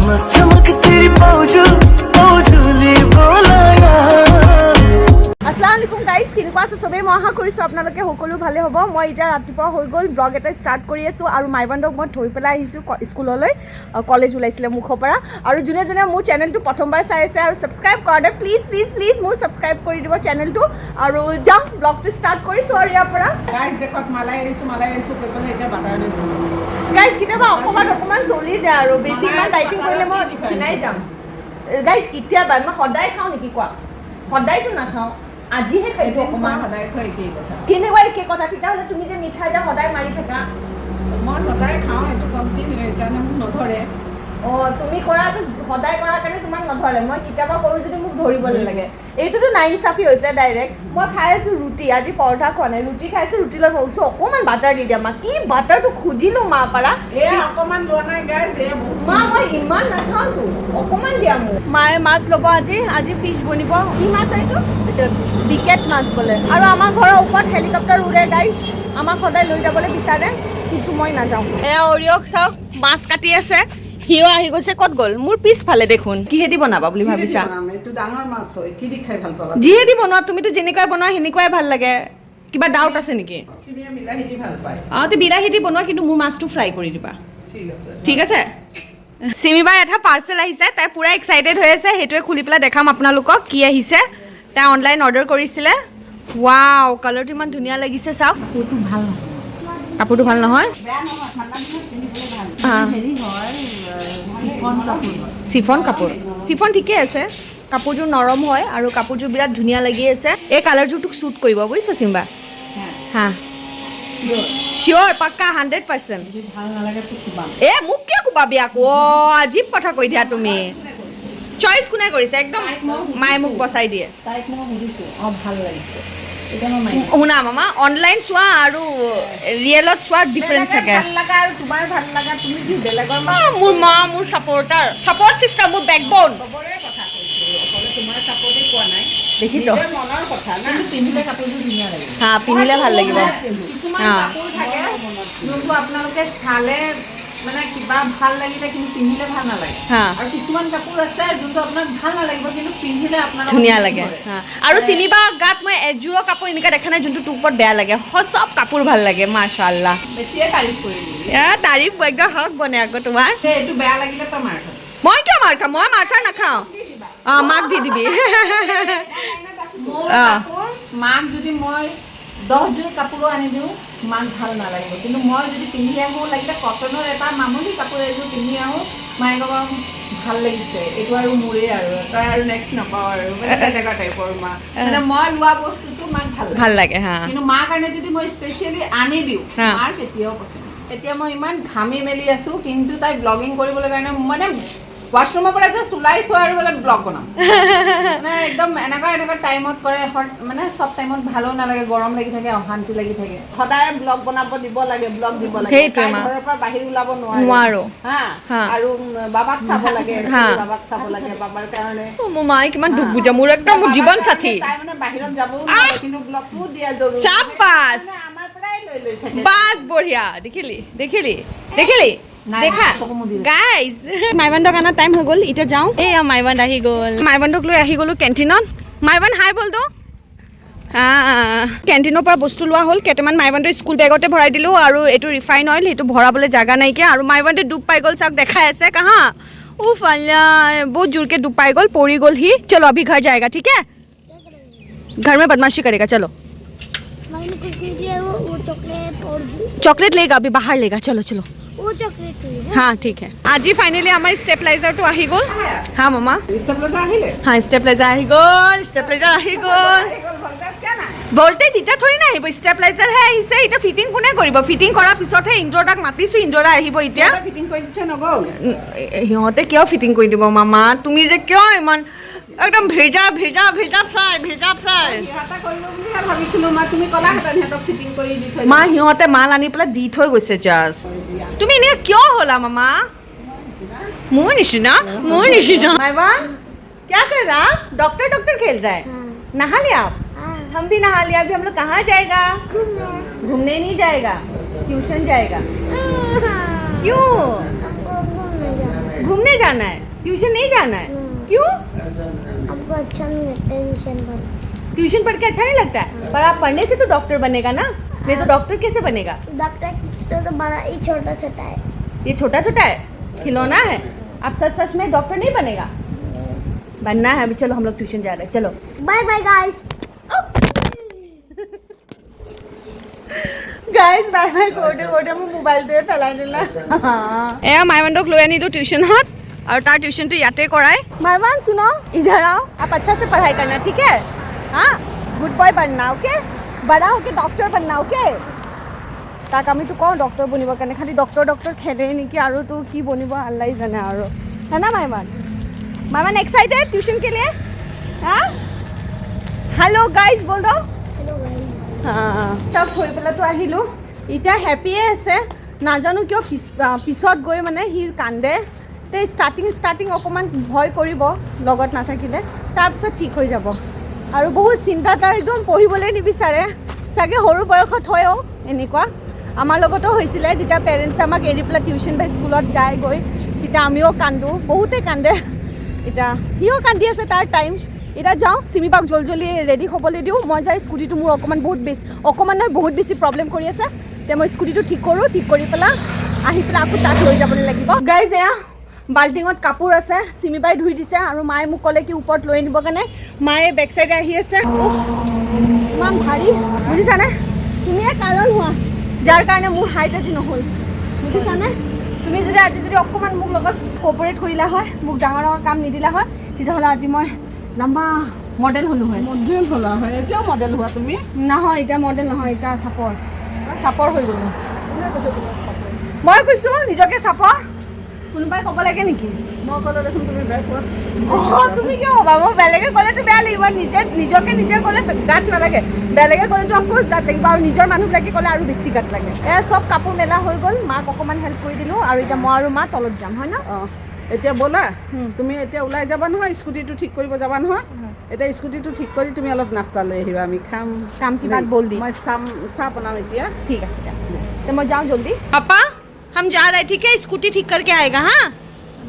चमक चमक तेरी पाउजू पाउजूले बोलाया। আসসালামু আলাইকুম গাইজ, কেনেকুৱা আছে চবেই? মই আশা কৰিছোঁ আপোনালোকে সকলো ভালে হ'ব। মই এতিয়া ৰাতিপুৱা হৈ গ'ল, ব্লগ এটা ষ্টাৰ্ট কৰি আছোঁ আৰু মাইবান্ধক মই থৈ পেলাই আহিছোঁ স্কুললৈ। কলেজ ওলাইছিলে মুখৰ পৰা। আৰু যোনে যোনে মোৰ চেনেলটো প্ৰথমবাৰ চাই আছে আৰু ছাবস্ক্ৰাইব কৰা নাই, প্লিজ প্লিজ প্লিজ মোৰ ছাবস্ক্ৰাইব কৰি দিব চেনেলটো। আৰু যাওঁ, ব্লগটো ষ্টাৰ্ট কৰিছোঁ আৰু ইয়াৰ পৰা। গাইজ, দেখক, মালাই এৰিছোঁ, মালাই এৰিছোঁ কৈ পেলাই এতিয়া বাটাৰ দি দিওঁ। গাইজ, কেতিয়াবা অকণমান অকণমান চলি যায় আৰু বেছি ইমান ডাইটিং কৰিলে মই ক্ষীণাই যাম। গাইজ, কেতিয়াবা, মই সদায় খাওঁ নেকি কোৱা? সদায়তো নাখাওঁ, আজিহে খাইছোঁ এদিন খোৱা অকণমান। সদায় খোৱা একেই কথা। কেনেকুৱা একে কথা? তেতিয়াহ'লে তুমি যে মিঠাই যে সদায় মাৰি থাকা? মই সদায় খাওঁ, এইটো কণ্টিনিউ, সেইকাৰণে মোক নধৰে। অঁ, তুমি কৰাটো সদায় কৰাৰ কাৰণে তোমাক নধৰে। মই কেতিয়াবা কৰোঁ যদি মোক ধৰিবলৈ লাগে। এইটোতো নাইনচাফি হৈছে ডাইৰেক্ট। মই খাই আছোঁ ৰুটি, আজি পৰঠা খোৱা নাই, ৰুটি খাইছোঁ। ৰুটি লগত ভাবিছোঁ অকণমান বাটাৰ দি দিয়া মা। কি বাটাৰটো খুজিলোঁ মা পাৰা। এয়া অকণমান লোৱা নাই গাইজ, এয়া বহুত। মা, মই ইমান নাখাওঁতো, অকণমান দিয়া মোক। মায়ে মাছ ল'ব আজি, আজি ফিছ বনিব। কি মাছ এইটো? বিকেট মাছ বোলে। আৰু আমাৰ ঘৰৰ ওপৰত হেলিকপ্টাৰ উৰে গাইজ, আমাক সদায় লৈ যাবলৈ বিচাৰে, কিন্তু মই নাযাওঁ। এয়া অৰিয়ক চাওক, মাছ কাটি আছে। সিও আহি গৈছে। ক'ত গ'ল? মোৰ পিছফালে দেখোন। কিহেদি বনাবা বুলি ভাবিছা? কিহেদি বনাম? এইটো ডাঙৰ মাছ হয়, কি দি খাই ভাল পাবা? যিহেদি বনোৱা, তুমিতো যেনেকুৱাই বনোৱা সেনেকুৱাই ভাল লাগে। কিবা ডাউট আছে নেকি? চিমিয়ে বিলাহী দি ভাল পায়। অঁ, তুমি বিলাহী দি বনোৱা, কিন্তু মোৰ মাছটো ফ্ৰাই কৰি দিবা। ঠিক আছে। ঠিক আছে। চিমিবাৰ এটা পাৰ্চেল আহিছে, তাই পূৰা এক্সাইটেড হৈ আছে। সেইটোৱে খুলি পেলাই দেখাম আপোনালোকক কি আহিছে। তাই অনলাইন অৰ্ডাৰ কৰিছিলে। ৱাও, কালাৰটো ইমান ধুনীয়া লাগিছে, চাওক। কাপোৰটো ভাল নহয়। কাপোৰটো ভাল নহয়? বেয়া নহয়, ঠাণ্ডা দিনত পিন্ধিবলৈ ভাল। হেৰি হয়, চিফন কাপোৰ হয়। চিফন কাপোৰ, চিফন ঠিকে আছে। কাপোৰযোৰ নৰম হয় আৰু কাপোৰযোৰ বিৰাট ধুনীয়া লাগি আছে। এই কালাৰযোৰ তোক ছুট কৰিব, বুজিছা চিম্বা? হা, চিয়'ৰ, পাক্কা 100%। যদি ভাল নালাগে তোক কোবাম। এ, মোক কিয় কোবাবি আকৌ? অ, আজীৱ কথা কৈ দিয়া তুমি। চইচ কোনে কৰিছে? একদম মায়ে মোক বচাই দিয়ে। তাইক মই সুধিছোঁ, অঁ, ভাল লাগিছে। এতিয়া মই মাৰি শুনা মামা, অনলাইন চোৱা আৰু ৰিয়েলত চোৱা ডিফাৰেঞ্চ থাকে। ভাল লগা আৰু তোমাৰ ভাল লগা, তুমি কি বেলেগৰ? মোৰ মা মোৰ ছাপৰ্টাৰ, ছাপৰ্ট চিষ্টেম, মোৰ বেকবন। চবৰে কথা কৈছোঁ, অকলে তোমাৰ চাপৰ্টেই কোৱা নাই। দেখিছ? নিজৰ মনৰ কথা না। পিন্ধিলে কাপোৰযোৰ ধুনীয়া লাগিব। হা, পিন্ধিলে ভাল লাগিব। কিছুমান কাপোৰ থাকে যোনটো আপোনালোকে চালে মানে কিবা ভাল লাগিলে, কিন্তু পিন্ধিলে ভাল নালাগে। আৰু কিছুমান কাপোৰ আছে যোনটো আপোনাক ভাল নালাগিব, কিন্তু পিন্ধিলে আপোনাৰ ধুনীয়া লাগে। হা, আৰু চিমিবা গাত মই এযোৰৰ কাপোৰ এনেকুৱা দেখা নাই যোনটো তোৰ ওপৰত বেয়া লাগে। চব কাপোৰ ভাল লাগে, মাশাল্লাহ। বেছিয়ে তাৰিফ কৰিলি। এ, তাৰিফ একদম হক বনে আকৌ তোমাৰ। এইটো বেয়া লাগিলে তই মাৰ খাবি। মই কিয় মাৰ খাম? মই মাৰ চাৰ নাখাওঁ। অঁ, মাক দি দিবি। মোৰ কাপোৰ মাক যদি মই 10যোৰ কাপোৰো আনি দিওঁ, মাক ভাল নালাগিব। কিন্তু মই যদি পিন্ধি আহোঁ, লাগিলে কটনৰ এটা মামুলি কাপোৰ এযোৰ পিন্ধি আহোঁ, মায়ে ক'ব ভাল লাগিছে, এইটো আৰু মোৰেই আৰু তই আৰু নেক্সট নাপাওঁ আৰু, মানে তেনেকুৱা টাইপৰ মা। মানে মই লোৱা বস্তুটো মাক ভাল লাগে। ভাল লাগে, হা। কিন্তু মাৰ কাৰণে যদি মই স্পেচিয়েলি আনি দিওঁ, মাৰ কেতিয়াও পচন্দ নহয়। এতিয়া মই ইমান ঘামি মেলি আছোঁ, কিন্তু তাই ব্লগিং কৰিবলৈ কাৰণে মানে ৱাছৰুমৰ পৰা জাষ্ট ওলাইছোঁ আৰু বোলে ব্লগ বনাম। মানে একদম এনেকুৱা এনেকুৱা টাইমত কৰে, মানে চব টাইমত ভালো নালাগে, গৰম লাগি থাকে, অশান্তি লাগি থাকে। সদায় ব্লগ বনাব দিব লাগে, ব্লগ দিব লাগে। সেইটোৱে তাই মা। ঘৰৰ পৰা বাহিৰ ওলাব নোৱাৰে। নোৱাৰো। হা। আৰু বাবাক চাব লাগে। বাবাক চাব লাগে, বাবাৰ কাৰণে। অ, মোৰ মায়ে কিমান দুখ বুজা মোৰ, একদম মোৰ বাবাৰ জীৱন কাৰণে সাথী। তাই মানে বাহিৰত যাবও নোৱাৰে, কিন্তু ব্লগটোও দিয়া জৰুৰী। চাবাছ। মানে আমাৰ পৰাই লৈ লৈ থাকে। বাছ, বঢ়িয়া। দেখিলি, দেখিলি, দেখিলি? নাই, দেখা। চকু মুদি। গাইজ, মাইবান্ধক অনা টাইম হৈ গ'ল, এতিয়া যাওঁ। এয়া মাইবান্ধ আহি গ'ল। মাইবান্ধক লৈ আহি গ'লো কেণ্টিনত। মাইবান্ধ, হাই বলতো। কেণ্টিনৰ পৰা বস্তু লোৱা হ'ল কেইটামান। মাইবান্ধৰ স্কুল বেগতে ভৰাই দিলোঁ। আৰু এইটো ৰিফাইন অইল, সেইটো ভৰাবলৈ জাগা নাইকিয়া। আৰু মাইবান্ধে ডুব পাই গ'ল, চাওক, দেখাই আছে কাহা। উফ আল্লাহ, বহুত জোৰকে ডুব পাই গ'ল, পৰি গ'ল সি। चलो, अभी घर जाएगा, ठीक है? घर में बदमाशी करेगा, चलो। मैंने कुछ नहीं किया, वो चॉकलेट और चॉकलेट लेगा, अभी बाहर लेगा, चलो चलो। वो चॉकलेट चाहिए। হা, ঠিক है। আজি ফাইনেলি আমাৰ ষ্টেবিলাইজাৰটো আহি গ'ল। হা মামা। ষ্টেপলাৰ আহিলে? হা, ষ্টেবিলাইজাৰ আহি গ'ল, ষ্টেবিলাইজাৰ আহি গ'ল। ভল্টেজ কিয় নাই? ভল্টেজ এতিয়া থৰি না আহিব, ষ্টেবিলাইজাৰহে আহিছে। এতিয়া ফিটিং কোনে কৰিব? ফিটিং কৰাৰ পিছতহে ইন্দ্ৰদাক মাতিছোঁ, ইন্দ্ৰদা আহিব এতিয়া। ফিটিং কৰি দি থৈ নগ'ল? সিহঁতে কিয় ফিটিং কৰি দিব মামা? তুমি যে কিয় ইমান একদম ভেজা ভেজা ভেজা ফ্ৰাই, ভেজা ফ্ৰাই। সিহঁতে কৰিব বুলিহে ভাবিছিলোঁ মই, তুমি ক'লাহেঁতেন সিহঁতক ফিটিং কৰি দি থৈ। মা, সিহঁতে মাল আনি পেলাই দি থৈ গৈছে জাষ্ট। তুমি এনেই কিয় হ'লা মামা? মোৰ নিচিনা, মোৰ নিচিনা। माइवान, क्या कर रहा? डॉक्टर डॉक्टर खेल रहा है। नहा लिया आप? हाँ। हम भी नहा लिया। अभी हम लोग कहाँ जाएगा? घूमने। घूमने नहीं जाएगा, ट्यूशन जाएगा। क्यों? हमको घूमने जाना। घूमने जाना है, ट्यूशन नहीं जाना है। क्यों? आपको अच्छा नहीं लगता ट्यूशन पढ़ना? ट्यूशन पढ़ के अच्छा नहीं लगता है? पर आप पढ़ने से तो डॉक्टर बनेगा ना, नहीं तो डॉक्टर कैसे बनेगा? डॉक्टर से तो बड़ा ही छोटा छोटा है। ये छोटा छोटा है, खिलौना है। आप सच सच में डॉक्टर नहीं बनेगा? बनना है अभी। चलो, हम लोग ट्यूशन जा रहे हैं, चलो। Bye bye guys. Guys, bye bye কৰোঁতে কৰোঁতে মোৰ মোবাইলটোৱে পেলাই দিলে। এয়া মাইমানক লৈ আনিলোঁ টিউশ্যনত আৰু তাৰ টিউশ্যনটো ইয়াতে কৰাই। माइमान, सुनो, इधर आओ। आप अच्छा से पढ़ाई करना, ठीक है? हाँ, गुड बॉय बनना, ओके? बड़ा होके डॉक्टर बनना, ओके? তাক আমিতো কওঁ ডক্টৰ বনিবৰ কাৰণে, খালি ডক্টৰ ডক্টৰ খেলে নেকি আৰু তো কি বনিব আল্লাই জানে আৰু, है ना माइमान? माइमान एक्साइटेड ट्यूशन के लिए? हाँ, हेलो गाइस बोल दो। Hello guys. তাক থৈ পেলাইতো আহিলোঁ। এতিয়া হেপিয়ে আছে, নাজানো কিয় পিছত গৈ মানে সি কান্দে। তে ষ্টাৰ্টিং ষ্টাৰ্টিং অকণমান ভয় কৰিব লগত নাথাকিলে, তাৰপিছত ঠিক হৈ যাব। আৰু বহুত চিন্তা তাৰ, একদম পঢ়িবলৈ নিবিচাৰে চাগে। সৰু বয়সত হয় অ' এনেকুৱা। আমাৰ লগতো হৈছিলে, যেতিয়া পেৰেণ্টছে আমাক এৰি পেলাই টিউশ্যন বা স্কুলত যায় গৈ, তেতিয়া আমিও কান্দো, বহুতে কান্দে। এতিয়া সিও কান্দি আছে তাৰ টাইম। এতিয়া যাওঁ, চিমিবাক জলদি জলদি ৰেডি হ'বলৈ দিওঁ। মই যাই স্কুটিটো মোৰ অকণমান বহুত বেছি, অকণমান নহয়, বহুত বেছি প্ৰব্লেম কৰি আছে। এতিয়া মই স্কুটিটো ঠিক কৰোঁ, ঠিক কৰি পেলাই আহি পেলাই আকৌ তাক লৈ যাবলৈ লাগিব। গাইজ, এয়া বাল্টিঙত কাপোৰ আছে, চিমিবাই ধুই দিছে আৰু মায়ে মোক ক'লে কি ওপৰত লৈ আনিবৰ কাৰণে। মায়ে বেক চাইডে আহি আছে। উফ, ইমান ভাৰী, বুজিছানে? তুমিয়ে কাৰণ হোৱা যাৰ কাৰণে মোৰ হাইট আজি নহ'ল, বুজিছানে? তুমি যদি আজি যদি অকণমান মোক লগত কোঅপাৰেট কৰিলা হয়, মোক ডাঙৰ ডাঙৰ কাম নিদিলা হয়, তেতিয়াহ'লে আজি মই লম্বা মডেল হ'লো হয়। মডেল হ'লা হয়, এতিয়াও মডেল হোৱা তুমি। নহয়, এতিয়া মডেল নহয়, এতিয়া চাপৰ চাপৰ হৈ গ'লো মই। কৈছোঁ নিজকে চাপৰ, কোনোবাই ক'ব লাগে নেকি? মই ক'লে দেখোন তুমি বেয়া পোৱা। অঁ, তুমি কিয় ক'বা? মই বেলেগে ক'লেতো বেয়া লাগিব। নিজে নিজকে নিজে ক'লে গাত নালাগে, বেলেগে ক'লেতো অফক'ৰ্চ গাত লাগিব আৰু নিজৰ মানুহবিলাকে ক'লে আৰু বেছি গাত লাগে। এয়া চব কাপোৰ মেলা হৈ গ'ল, মাক অকণমান হেল্প কৰি দিলোঁ আৰু এতিয়া মই আৰু মা তলত যাম, হয় ন? অঁ, এতিয়া ব'লা, তুমি এতিয়া ওলাই যাবা নহয়, স্কুটিটো ঠিক কৰিব যাবা নহয়। এতিয়া স্কুটিটো ঠিক কৰি তুমি অলপ নাস্তা লৈ আহিবা, আমি খাম। কাম की बात बोल दी। মই চাম চাহ বনাম এতিয়া। ठीक है, तो मैं जाऊँ जल्दी। पापा, हम जा रहे हैं, ठीक है? स्कूटी ठीक करके आएगा। हाँ,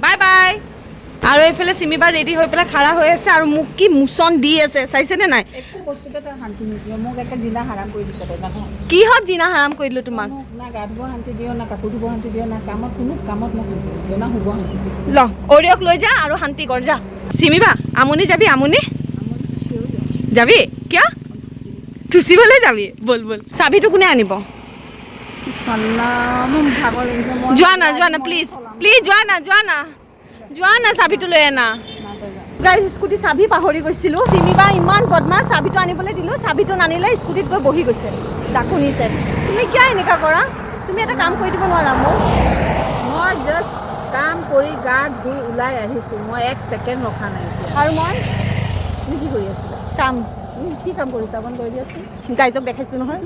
बाय बाय। আৰু এইফালে চিমিবা ৰেডি হৈ পেলাই খাৰা হৈ আছে আৰু মোক কি মোচন দি আছে, চাইছেনে নাই? একো বস্তুতে তই শান্তি নিদিয় মোক, একে জিনা হাৰাম কৰি দিছ তই, জান? কিহত জিনা হাৰাম কৰিলোঁ তোমাক? মোক না গা ধুব শান্তি দিয়, না কাপোৰ ধুব শান্তি দিয়, না কামত, কোনো কামত মোক শান্তি নিদিয়, না শুব শান্তি দিয়। ল, অৰিয়ক লৈ যা আৰু শান্তি কৰ যা। চিমিবা, আমনি যাবি? আমনি যাবি? কিয় থুচিবলৈ যাবি? ব'ল ব'ল। চাবিটো কোনে আনিব? মোৰ ভাগৰ লাগিছে মই। যোৱা না, যোৱা না, প্লিজ প্লিজ, যোৱা না, যোৱা না, যোৱা না, চাবিটো লৈ আনা। গাইজ, স্কুটি চাবি পাহৰি গৈছিলোঁ। চিমিবা ইমান বদমাছ, চাবিটো আনিবলৈ দিলোঁ, চাবিটো নানিলে, স্কুটিত গৈ বহি গৈছে ডাকুনিতে। তুমি কিয় এনেকুৱা কৰা? তুমি এটা কাম কৰি দিব নোৱাৰা মোক? মই জাষ্ট কাম কৰি গা ধুই ওলাই আহিছোঁ, মই এক ছেকেণ্ড ৰখা নাই এতিয়া। আৰু মই? তুমি কি কৰি আছিলা? কাম। কি কাম কৰিছা, অকণ কৈ দিয়াচোন। গাইজক দেখাইছোঁ নহয়।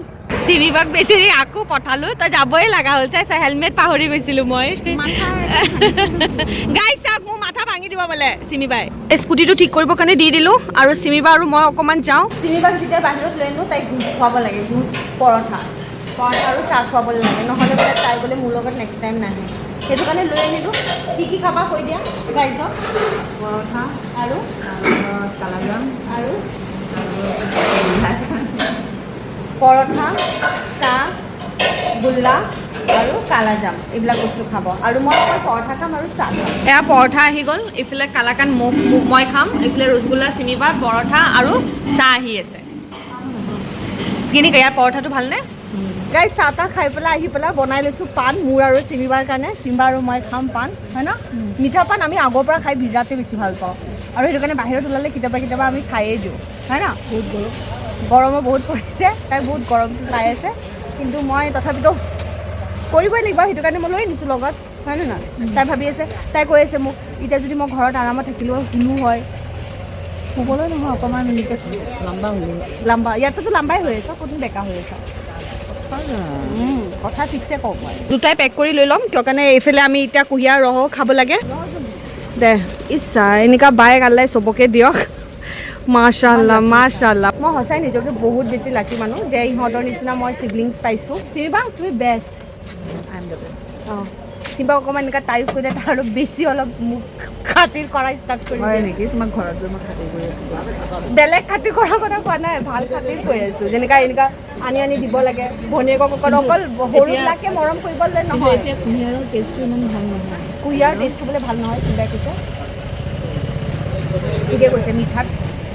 চিমিবাক বেছি আকৌ পঠালোঁ, তই যাবই লগা হ'ল। চাই চাই, হেলমেট পাহৰি গৈছিলোঁ মই। গাইজ চাওক, মোৰ মাথা ভাঙি দিব বোলে চিমিবাই। এই স্কুটিটো ঠিক কৰিবৰ কাৰণে দি দিলোঁ আৰু চিমিবা আৰু মই অকণমান যাওঁ। চিমিবাক যেতিয়া বাহিৰত লৈ আনো, তাইক জুচ খুৱাব লাগে, জুচ, পৰঠা, পৰঠা আৰু চাহ খুৱাবলৈ লাগে, নহ'লে বোলে তাই বোলে মোৰ লগত নেক্সট টাইম নাহে। সেইটো কাৰণে লৈ আনিলোঁ। কি কি খাবা কৈ দিয়া গাইজক। পৰঠা। আৰু? কালাজাম। আৰু? পৰঠা, চাহ, গোল্লা আৰু কালাজাম, এইবিলাক বস্তু খাব। আৰু মই অকল পৰঠা খাম আৰু চাহ খাম। এয়া পৰঠা আহি গ'ল, এইফালে কালাকান মোক মোক মই খাম, এইফালে ৰসগোল্লা চিমিবা, পৰঠা আৰু চাহ আহি আছে। কেনেকুৱা ইয়াৰ পৰঠাটো, ভালনে? গাইজ, চাহ তাহ খাই পেলাই আহি পেলাই বনাই লৈছোঁ পাণ মোৰ আৰু চিমিবাৰ কাৰণে। চিমিবা আৰু মই খাম পাণ, হয় ন? মিঠা পাণ আমি আগৰ পৰা খাই বিৰাটেই বেছি ভাল পাওঁ আৰু সেইটো কাৰণে বাহিৰত ওলালে কেতিয়াবা কেতিয়াবা আমি খায়েই দিওঁ, হয় ন? বহুত গৰম। গৰমো বহুত পৰিছে, তাই বহুত গৰমটো পাই আছে, কিন্তু মই তথাপিতো কৰিবই লাগিব, সেইটো কাৰণে মই লৈ আনিছোঁ লগত, হয় নে নহয়? তাই ভাবি আছে, তাই কৈ আছে মোক, এতিয়া যদি মই ঘৰত আৰামত থাকিলোঁ হয়, শুলো হয়। শুবলৈ নহয়, অকণমান এনেকৈ লম্বা হ'লো। লাম্বা, ইয়াততো লাম্বাই হৈ আছ, ক'তনো বেকা হৈ আছ? কথা ঠিকছে কওঁ মই। দুটাই পেক কৰি লৈ ল'ম, কিয় কাৰণে এইফালে আমি এতিয়া কুঁহিয়াৰ ৰসো খাব লাগে। দে, ইচ্ছা এনেকুৱা বাইক আল্লাই চবকে দিয়ক। মাশাল্লাহ, মাশাল্লাহ। মই সঁচাই নিজকে বহুত বেছি লাকি মানুহ যে ইহঁতৰ নিচিনা মই চিবলিংছ পাইছোঁ। চিমিবা, তুমি best. I am the best. অঁ। চিম্বা অকণমান এনেকুৱা তাৰিফ কৰিলে তাৰ অলপ বেছি অলপ মোক খাতিৰ কৰা ষ্টাৰ্ট কৰি হয় দিয়ে। নেকি? তোমাক ঘৰত গৈ মই খাতিৰ কৰি আছোঁ। বেলেগ খাতিৰ কৰাৰ কথা কোৱা নাই, ভাল খাতিৰ কৈ আছোঁ। যেনেকা এনেকুৱা আনি আনি দিব লাগে ভনীয়েকক, অকল অকল সৰুবিলাকে মৰম কৰিবলৈ নহয়। এতিয়া কুঁহিয়াৰৰ টেষ্টটো ইমান ভাল নহয়। কুঁহিয়াৰ টেষ্টটো বোলে ভাল নহয়, চিন্তাই কৈছে। ঠিকে কৈছে। মিঠাত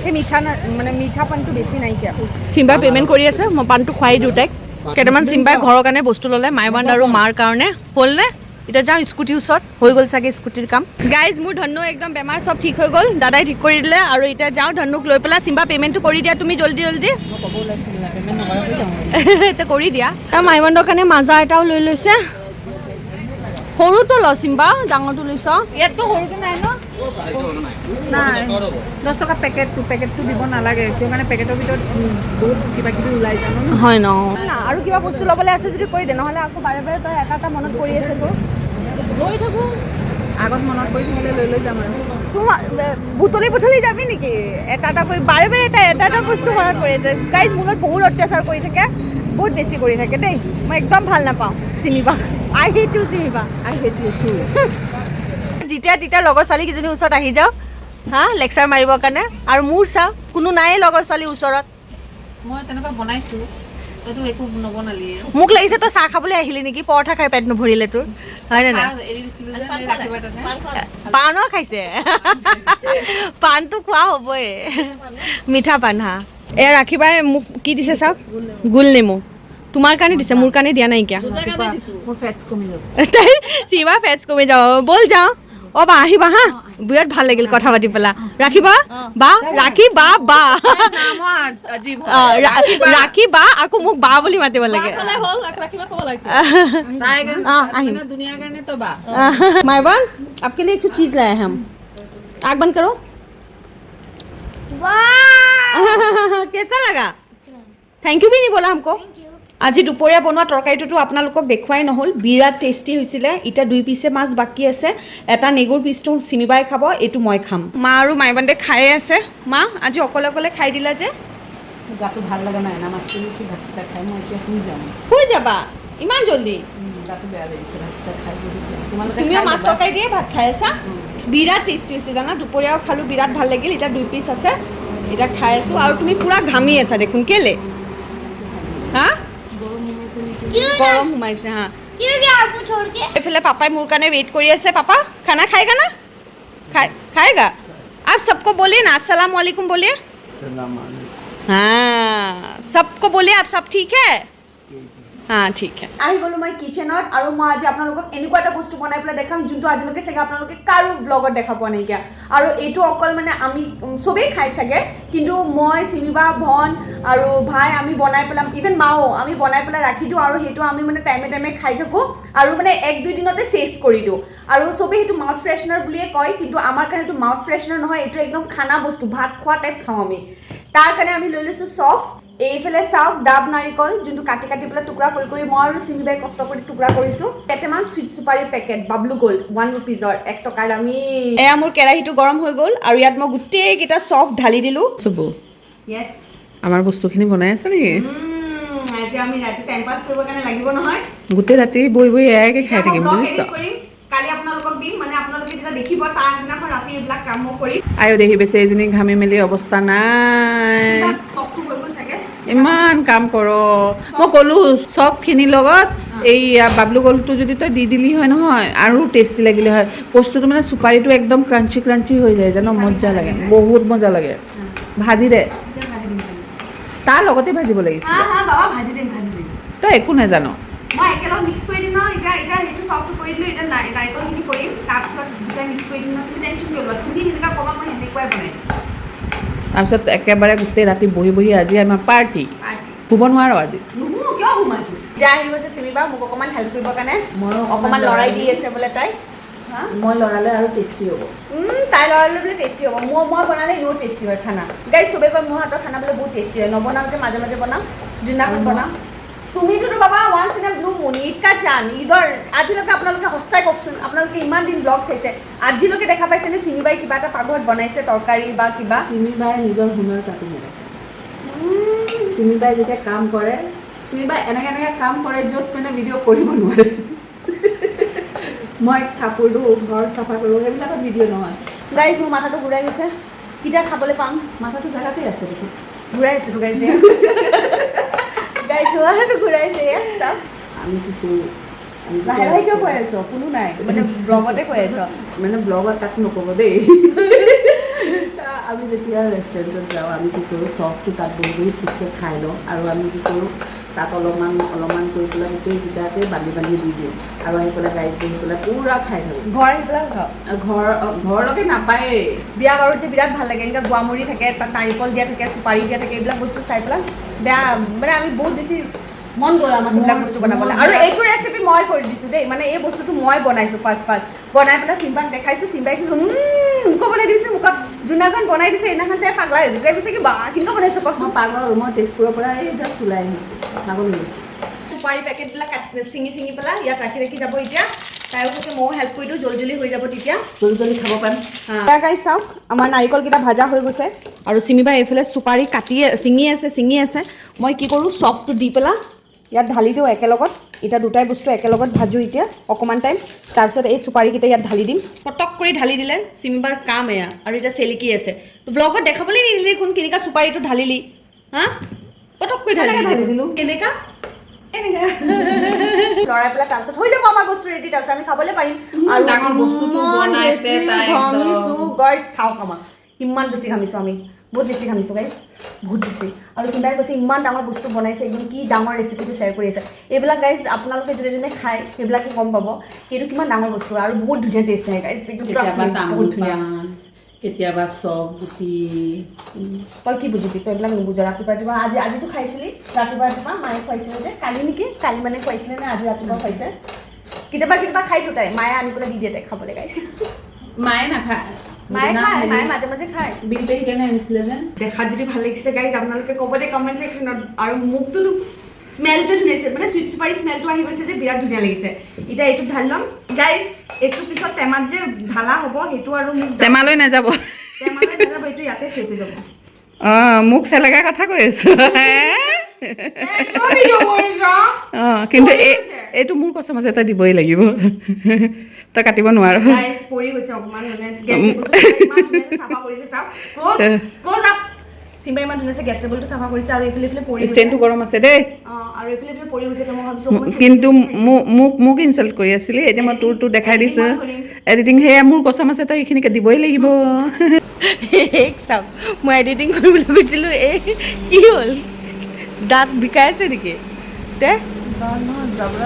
সেই মিঠা মানে মিঠা পানীটো বেছি নাইকিয়া। চিম্বাই পে'মেণ্ট কৰি আছে, মই পাণটো খুৱাই দিওঁ তাইক কেইটামান। চিম্বাই ঘৰৰ কাৰণে বস্তু ল'লে, মাইবান্দ আৰু মাৰ কাৰণে। হ'লনে? এতিয়া যাওঁ স্কুটিৰ ওচৰত। হৈ গ'ল চাগে স্কুটিৰ কাম। গাইজ, মোৰ ধনু একদম বেমাৰ চব ঠিক হৈ গ'ল, দাদাই ঠিক কৰি দিলে। আৰু এতিয়া যাওঁ ধনুক লৈ পেলাই। চিম্বা, পে'মেণ্টটো কৰি দিয়া তুমি জল্দি জল্দি। মই ক'ব ওলাইছিলোঁ, পে'মেণ্ট নকৰাকৈ যাওঁ। এতিয়া কৰি দিয়া। তাৰ মাইবান্দৰ কাৰণে মাজা এটাও লৈ লৈছে। সৰুটো ল চিম্বা, ডাঙৰটো লৈছ। ইয়াততো সৰুটো নাই ন? নাই, 10 টকা পেকেটটো। পেকেটটো দিব নালাগে কিয় কাৰণে পেকেটৰ ভিতৰত বহুত কিবা কিবি ওলাই যায় ন। হয় ন? আৰু কিবা বস্তু ল'বলৈ আছে যদি কৈ দে, নহ'লে আকৌ বাৰে বাৰে তই এটা এটা মনত পৰি আছে তোৰ। গৈ থাকোঁ, আগত মনত পৰি থাকিলে লৈ লৈ যাম আৰু। তোমাৰ বুটলি বুটলি যাবি নেকি? এটা এটা কৰি বাৰে বাৰে এটা এটা এটা বস্তু মনত পৰি আছে। গাইজ, মোৰ লগত বহুত অত্যাচাৰ কৰি থাকে, বহুত বেছি কৰি থাকে দেই। মই একদম ভাল নাপাওঁ চিমিবা। I hate you, চিমিবা। I hate you too. যেতিয়া তেতিয়া লগৰ ছোৱালীকেইজনীৰ ওচৰত আহি যাওঁ হা লেকচাৰ মাৰিবৰ কাৰণে। আৰু মোৰ চা, কোনো নায়েই লগৰ ছোৱালীৰ ওচৰত। মই তেনেকুৱা বনাইছোঁ, তইতো একো নবনালিয়ে। মোক লাগিছে তই চাহ খাবলৈ আহিলি নেকি? পৰঠা খাই পেট নভৰিলে তোৰ, হয়নে নাই? চাহ এৰি দিছিলোঁ যে ৰাতিপুৱা তাতে। পাণো খাইছে, পাণটো খোৱা হ'বই, মিঠা পাণ। হা, এয়া ৰাখিবাই মোক কি দিছে চাওক, গোল নেমু। তোমাৰ কাৰণে দিছে, মোৰ কাৰণে দিয়া নাইকিয়া। মোৰ ফেটছ কমি যাব। তাই চিমা ফেটছ কমি যাব। ব'ল যাওঁ। অ' বা, আহিবা হা, বিৰাট ভাল লাগিল কথা পাতি পেলা। ৰাখিবা বা, ৰাখি বা বা। ৰাখি বা, আকৌ মোক বা বুলি মাতিব লাগে। আহিম। দুনিয়াৰ কাৰণে তই বা। मायबान, आपके लिए एक चीज लाए हैं हम। आँख बंद करो। कैसा लगा? Thank you भी नहीं बोला हमको। আজি দুপৰীয়া বনোৱা তৰকাৰীটোতো আপোনালোকক দেখুৱাই নহ'ল, বিৰাট টেষ্টি হৈছিলে। এতিয়া দুই পিচে মাছ বাকী আছে। এটা নেগুৰ পিচটো চিমিবাই খাব, এইটো মই খাম। মা আৰু মাইবান্দে খায়ে আছে। মা, আজি অকলে অকলে খাই দিলা যে? মোৰ গাটো ভাল লগা নাই। নামাজ পঢ়ি উঠি ভাতকেইটা খাই মই এতিয়া শুই যাম। শুই যাবা ইমান জল্দি? গাটো বেয়া লাগিছে, ভাতকেইটা খাই বহি যাম। তোমালোকে তুমিও খাই মাছ ল'বা। তৰকাৰী দিয়ে ভাত খাই আছা। বিৰাট টেষ্টি হৈছে জানা, দুপৰীয়াও খালোঁ, বিৰাট ভাল লাগিল। এতিয়া দুই পিচ আছে, এতিয়া খাই আছোঁ। আৰু তুমি পূৰা ঘামি আছা দেখোন, কেলে হা? গৰম সোমাইছে হা। क्यों गया आपको छोड़ के? এইফালে পাপাই মোৰ কাৰণে वेट কৰি আছে। पापा, खाना खाएगा ना? खाए, खाएगा। आप सबको बोलिए ना, अस्सलाम वालेकुम बोलिए। हाँ, सबको बोलिए। आप सब ठीक है? हाँ, ठीक है। আহি গ'লো মই কিচেনত আৰু মই আজি আপোনালোকক এনেকুৱা এটা বস্তু বনাই পেলাই দেখাম, যোনটো আজিলৈকে চাগে আপোনালোকে কাৰো ব্লগত দেখা পোৱা নাইকিয়া। আৰু এইটো অকল মানে আমি চবেই খাই চাগে, কিন্তু মই, চিমিবা, ভন আৰু ভাই আমি বনাই পেলাই, ইভেন মাও, আমি বনাই পেলাই ৰাখি দিওঁ। আৰু সেইটো আমি মানে টাইমে টাইমে খাই থাকোঁ আৰু মানে এক দুই দিনতে চেছ কৰি দিওঁ। আৰু চবেই সেইটো মাউথ ফ্ৰেছনাৰ বুলিয়ে কয়, কিন্তু আমাৰ কাৰণে এইটো মাউথ ফ্ৰেছনাৰ নহয়, এইটো একদম খানা বস্তু, ভাত খোৱা টাইপ খাওঁ আমি। তাৰ কাৰণে আমি লৈ লৈছোঁ চফ। এইফালে চাওক, ডাব নাৰিকল, যোনটো কাটি কাটি পেলাই টুকুৰা কৰি কৰি মই আৰু চিমিবাই কষ্ট কৰি টুকুৰা কৰিছোঁ। কেইটামান চুইট চুপাৰী পেকেট, বাবলু গ'ল্ড, 1 ৰুপিজৰ, 1 টকাৰ আমি। এয়া মোৰ কেৰাহীটো গৰম হৈ গ'ল আৰু ইয়াত মই গোটেইকেইটা চফ ঢালি দিলোঁ। চুবু। য়েছ। আমাৰ বস্তুখিনি বনাই আছে নেকি? এতিয়া আমি ৰাতি টাইম পাছ কৰিবৰ কাৰণে লাগিব নহয়। গোটেই ৰাতি বহি বহি এয়াকে খাই এতিয়া মই থাকিম। vlog বুজিছ? edit কৰিম, কালি আপোনালোকক দিম। মানে আপোনালোকে যেতিয়া দেখিব, তাৰ আগদিনাখন ৰাতি এইবিলাক কাম মই কৰিম। আয়ো দেখি বেছি, এইজনী ঘামি মেলি অৱস্থা নাই। চফটো হৈ গ'ল চাগে। ইমান কাম কৰ। মই ক'লো, চবখিনিৰ লগত এই বাবলু গ'ল্ডটো যদি তই দি দিলি হয় নহয়, আৰু টেষ্টি লাগিলে হয় বস্তুটো। মানে চুপাৰীটো একদম ক্ৰাঞ্চি ক্ৰাঞ্চি হৈ যায় জান, মজা লাগে, বহুত মজা লাগে। ভাজি দে, তাৰ লগতে ভাজিব লাগিছিলে। হা হা বাবা, ভাজি দিম, ভাজি দিম। তই একো নাজান। মই একেলগ মিক্স কৰি দিম ন। এতিয়া এতিয়া সেইটো চফটো কৰি দিলোঁ, এতিয়া নাৰিকলখিনি কৰিম, তাৰপিছত দুটাই মিক্স কৰি দিম ন। তুমি টেনশ্যন কিয় লোৱা? তুমি যেনেকুৱা ক'বা, মই সেনেকুৱাই বনাই দিম। তাৰপিছত একেবাৰে গোটেই ৰাতি বহি বহি আজি আমাৰ পাৰ্টি। শুব নোৱাৰ আজি। নুহু, কিয় সোমাইছো? এতিয়া আহি গৈছে চিমিবা মোক অকণমান হেল্প কৰিবৰ কাৰণে। ময়ো অকণমান অকণমান লৰাই লৰাই দি আছে বোলে তাই। হা। মই লৰালে আৰু টেষ্টি হ'ব। তাই লৰালে বোলে টেষ্টি হ'ব। মই বনালে এনেও টেষ্টি হয় খানা। গাইজ, চবেই কয় মোৰ হাতৰ খানা বোলে বহুত টেষ্টি হয়। নবনাওঁ যে, মাজে মাজে বনাওঁ, যোনদিনাখন বনাওঁ। তুমিটোতো বাবা once in a blue moon, Eid কা চান্দ, ঈদৰ। আজিলৈকে আপোনালোকে সঁচাই কওকচোন, আপোনালোকে ইমান দিন ব্লগ চাইছে, আজিলৈকে দেখা পাইছেনে চিমিবাই কিবা এটা পাকঘৰত বনাইছে, তৰকাৰী বা কিবা? চিমিবাই নিজৰ হুনৰ কাকো নেদেখে। চিমিবাই যেতিয়া কাম কৰে, চিমিবাই এনেকৈ এনেকৈ কাম কৰে য'ত মানে ভিডিঅ' কৰিব নোৱাৰে। মই কাপোৰ ধোঁ, ঘৰ চাফা কৰোঁ, সেইবিলাকত ভিডিঅ' নহয়। গাইজ, মোৰ মাথাটো ঘূৰাই গৈছে। কেতিয়া খাবলৈ পাম? মাথাটো জেগাতে আছে দেখোন। ঘূৰাই আছে তো গাইজ। গাইজ, মাথাটো ঘূৰাইছে, এয়া চাওক। আমি কি কৰোঁ, আমি লাহে লাহে কিয় কৈ আছ? কোনো নাই, মানে ব্লগতে কৈ আছ। মানে ব্লগত তাক নক'ব দেই। আমি যেতিয়া ৰেষ্টুৰেণ্টত যাওঁ, আমি কি কৰোঁ, চফটো তাত বহি বহি ঠিকছে খাই লওঁ আৰু আমি কি কৰোঁ, তাত অলপমান অলপমান কৰি পেলাই গোটেইকেইটাতে বান্ধি বান্ধি দি দিওঁ আৰু আহি পেলাই গাড়ীত বহি পেলাই পূৰা খাই থাকোঁ। ঘৰ আহি পেলাই খাওঁ। ঘৰলৈকে নাপায়েই। বিয়া বাৰুত যে বিৰাট ভাল লাগে, এনেকুৱা গোৱামুৰি থাকে, তাত নাৰিকল দিয়া থাকে, চুপাৰি দিয়া থাকে, এইবিলাক বস্তু চাই পেলাই বেয়া মানে আমি বহুত বেছি মন গ'ল আমাক এইবিলাক বস্তু বনাবলৈ। আৰু এইটো ৰেচিপি মই কৰি দিছোঁ দেই, মানে এই বস্তুটো মই বনাইছোঁ ফাৰ্ষ্ট ফাৰ্ষ্ট, বনাই পেলাই চিম্বাক দেখাইছোঁ। চিম্বাই কি মোকো বনাই দিছে, মুখত যোনদিনাখন বনাই দিছে সেইদিনাখন তাই পাগলা হৈ গৈছে। কৈছে কি, বা, কেনেকুৱা বনাইছোঁ কচোন। মই পাগল, মই তেজপুৰৰ পৰা এই জাষ্ট ওলাই আহিছোঁ, পাগল হৈ গৈছোঁ। চুপাৰি পেকেটবিলাক কাটি ছিঙি ছিঙি পেলাই ইয়াত ৰাখি ৰাখি যাব এতিয়া। তাইও কৈছে ময়ো হেল্প কৰি দিওঁ, জল্দি জল্দি হৈ যাব তেতিয়া। জল্দি জল্দি খাব পাৰিম। গাইজ, চাওক, আমাৰ নাৰিকলকেইটা ভাজা হৈ গৈছে আৰু চিমিবাই এইফালে চুপাৰি কাটি ছিঙি আছে, ছিঙি আছে। মই কি কৰোঁ, চফটো দি পেলাই ইয়াত ঢালি দিওঁ একেলগত। এতিয়া দুটাই বস্তু একেলগত ভাজোঁ এতিয়া অকণমান টাইম, তাৰপিছত এই চুপাৰিকেইটা ইয়াত ঢালি দিম। পটক কৰি ঢালি দিলে চিমিবাৰ কাম এয়া। আৰু এতিয়া চেলিকি আছে, ব্লগত দেখাবলৈ নিদিলি দেখোন কেনেকুৱা চুপাৰিটো ঢালিলি। হা, পটক কৰি ঢালি ঢালি দিলোঁ। কেনেকা লৰাই পেলাই তাৰপিছত হৈ যাব আমাৰ বস্তু ৰেডি, তাৰপিছত আমি খাবলৈ পাৰিম। আৰু ডাঙৰ বস্তুটো ইমান বনাইছে বেছি তাই একদম। ঘামিছোঁ গাইজ, চাওক আমাক কিমান বেছি ঘামিছোঁ আমি, বহুত বেছি ঘামিছোঁ গাইজ, বহুত বেছি। আৰু চিন্তাই কৈছে ইমান ডাঙৰ বস্তু বনাইছে, একদম কি ডাঙৰ ৰেচিপিটো শ্বেয়াৰ কৰি আছে। এইবিলাক গাইজ, আপোনালোকে যোনে যোনে খায় সেইবিলাকে গম পাব সেইটো কিমান ডাঙৰ বস্তু আৰু বহুত ধুনীয়া টেষ্ট আহে গাইজ, একদম trust কেতিয়াবা me, তামোল বহুত ধুনীয়া। পাণ, কেতিয়াবা চব গুটি। তই কি বুজিবি, তই এইবিলাক নুবুজ। ৰাতিপুৱা ৰাতিপুৱা আজিতো খাইছিলি, ৰাতিপুৱা ৰাতিপুৱা মায়ে খুৱাইছিলে যে কালি নেকি, কালি মানে খুৱাইছিলে নে আজি ৰাতিপুৱা খুৱাইছে। কেতিয়াবা কেতিয়াবা খাইতো তাই, মায়ে আনি পেলাই দি দিয়ে তাইক খাবলৈ গাইছে। মায়ে নাখায়। মায়ে খায়, মায়ে মাজে মাজে খায়। বিল পেহী কাৰণে আনিছিলে যেন। দেখাত যদি ভাল লাগিছে গাইজ, আপোনালোকে ক'ব দেই কমেণ্ট ছেকশ্যনত। আৰু মোকতো স্মেলটো ধুনীয়া হৈছে, মানে চুইট চুপাৰি স্মেলটো আহি গৈছে যে বিৰাট ধুনীয়া লাগিছে। এতিয়া এইটোত ঢালি ল'ম গাইজ, এইটো পিছত টেমাত যে ঢালা হ'ব সেইটো আৰু মোক টেমালৈ নাযাব। টেমালৈ নাযাব, এইটো ইয়াতে শেষ হৈ যাব। অঁ, মোক চেলেকা কথা কৈ আছো। অঁ, কিন্তু এইটো মোৰ কচম আছে, তই দিবই লাগিব, তই কাটিব নোৱাৰ। গাইজ, পৰি গৈছে অকণমান, মানে গেছ টেবুলটো ইমান ধুনীয়াকে চাফা কৰিছে, চাওক, ক্ল'জ ক্ল'জ আপ। চিম্বাই ইমান ধুনীয়াছে গেছ টেবুলটো চাফা কৰিছে আৰু এইফালে এইফালে পৰি গৈছে। ষ্টেণ্ডটো গৰম আছে দেই। অঁ, আৰু এইফালে এইফালে পৰি গৈছে, তো মই ভাবিছোঁ অকণমান কিন্তু মোক ইনচাল্ট কৰি আছিলি, এতিয়া মই তোৰটো দেখাই দিছোঁ। মই কৰিম। এডিটিং সেয়া মোৰ কচম আছে, তই এইখিনিকে দিবই লাগিব। এক চাওক, মই এডিটিং কৰিবলৈ গৈছিলোঁ, এই কি হ'ল, দাঁত বিষাই আছে নেকি তে? নহয়, জাবৰা।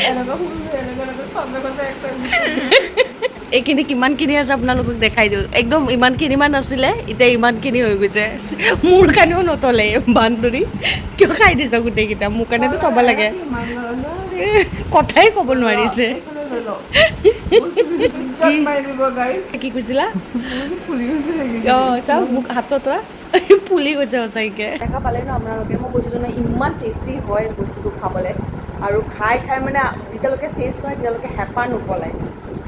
এনেকুৱা এনেকুৱা এনেকুৱা খন্দে খন্দে একটা। এইখিনি কিমানখিনি আছে আপোনালোকক দেখাই দিওঁ। একদম ইমানখিনিমান আছিলে, এতিয়া ইমানখিনি হৈ গৈছে। মোৰ কাৰণেও নথলে। বান্ধৰি কিয় খাই দিছ গোটেইকেইটা? মোৰ কাৰণেতো থ'ব লাগে। কথাই ক'ব নোৱাৰিছে। কি কৈছিলা? অঁ, চাওক, মোক হাতত ফুলি গৈছে সঁচাকে। দেখা পালে ন আপোনালোকে, মই কৈছিলোঁ ন ইমান টেষ্টি হয় বস্তুটো খাবলৈ। আৰু খাই খাই মানে যেতিয়ালৈকে চেষ্ট নহয় তেতিয়ালৈকে হেঁপাহ নপলায়,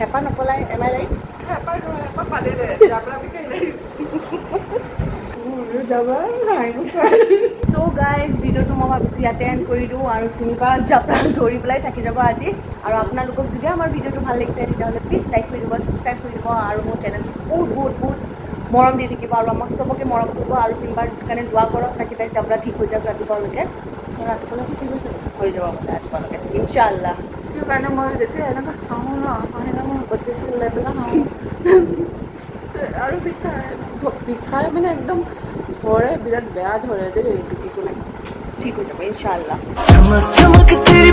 হেঁপাহ নপলায়। এম আই ৰাইট? হেঁপাহ নহয়, হেঁপাহ পালে জাবৰা বিষাই। চ' গাইজ, ভিডিঅ'টো মই ভাবিছোঁ ইয়াতে এণ্ড কৰি দিওঁ আৰু চিনিবা জাপৰা ধৰি পেলাই থাকি যাব আজি। আৰু আপোনালোকক যদি আমাৰ ভিডিঅ'টো ভাল লাগিছে, তেতিয়াহ'লে প্লিজ লাইক কৰি দিব, ছাবস্ক্ৰাইব কৰি দিব আৰু মোৰ চেনেলটো বহুত বহুত বহুত মৰম দি থাকিব আৰু আমাক চবকে মৰম কৰিব আৰু চিম্বাৰ কাৰণে দোৱা কৰক তাকি তাই জাবৰা ঠিক হৈ যাওক ৰাতিপুৱালৈকে। ৰাতিপুৱালৈকে ঠিক হৈছে। হৈ যাব মানে ৰাতিপুৱালৈকে ইনশাআল্লাহ। সেইটো কাৰণে মই যেতিয়া এনেকুৱা খাওঁ ন, হাঁহিলে মই গোটেই ওলাই পেলাই খাওঁ আৰু বিষাই বিষাই, মানে একদম ধৰে, বিৰাট বেয়া ধৰে দেই এইটো। কিছু নাই। ঠিক হৈ যাব ইনশাআল্লাহ। चमक चमक तेरी